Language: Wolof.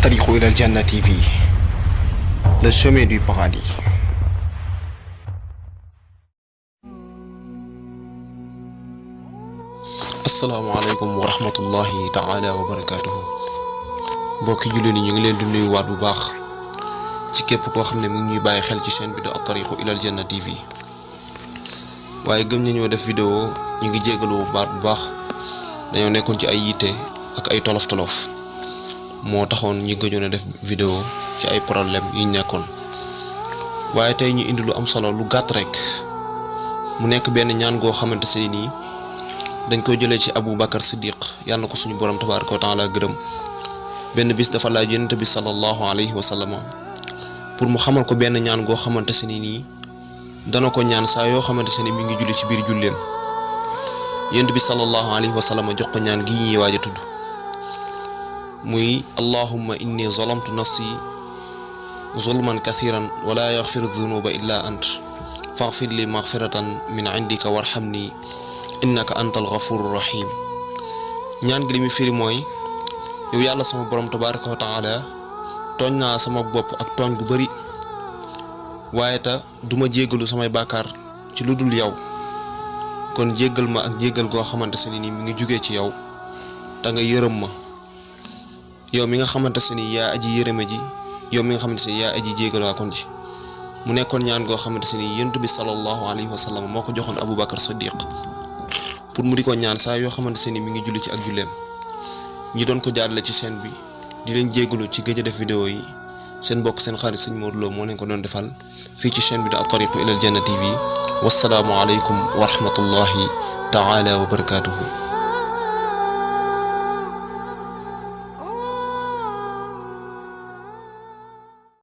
الطريق إلى الجنة TV, le chemin du paradis. asalaamaaleykum wa rahmatullahi taala wa barakatuhu. mbokki jullit yi ñu ngi leen di nuyuwaat bu baax ci képp koo xam ne mu ngi ñuy bàyyi xel ci chaîne bi di at-tariqu ilal janna TV. waaye gëm nañoo def vidéo ñu ngi jégalu bu baax dañoo nekkoon ci ay yitte ak ay tolof moo taxoon ñi gëjoon a def vidéo ci ay problème yi ñu nekkoon. waaye tey ñu indi lu am solo lu gàtt rek mu nekk benn ñaan goo xamante se nii dañ koy jëlee ci Abu Bakar Siddiq yàlla na ko suñu borom tabaaraka wa taala gërëm. benn bis dafa laaj yonent bi sallallahu alayhi wa sallam pour mu xamal ko benn ñaan goo xamante se nii dana ko ñaan saa yoo xamante se ni mi ngi julli ci biir julleem. yonent bi sallallahu alayhi wa sallam jox ko ñaan gi ñuy waaj a tudd muy allahumma inni zalamtu nafsi zulman kathiran wala yaghfiru dhunuba illa ant faghfir li maghfiratan min indika warhamni innaka antal ghafurur rahim. ñaan gi li muy firi mooy yow yàlla sama borom tabaraka wa taala tooñ naa sama bopp ak tooñ gu bari waaye ta duma jéggalu samay bàkkaar ci lu dul yow, kon jéggal ma ak jéggal goo xamante se ni mi ngi jugee ci yow te nga yërëm ma yow mi nga xamante se ni yaa aji yërëme ji, yow mi nga xamante se ni yaa aji jéggal waa kon ji. mu nekkoon ñaan goo xamante se ni yonent bi sallallahu alayhi wa sallam moo ko joxoon Abu Bakar Siddiq pour mu di ko ñaan saa yoo xamante se ni mi ngi julli ci ak julleem. ñi doon ko jaarale ci chaîne bi di leen jéggalu ci gëj a def vidéo yi, seen mbokk seen xarit sëñ Modou Lo moo leen ko doon defal fii ci chaîne bi di at-tariqu ilal janna TV. wassalaamu aleykum wa rahmatullahi taala wa barakatuhu.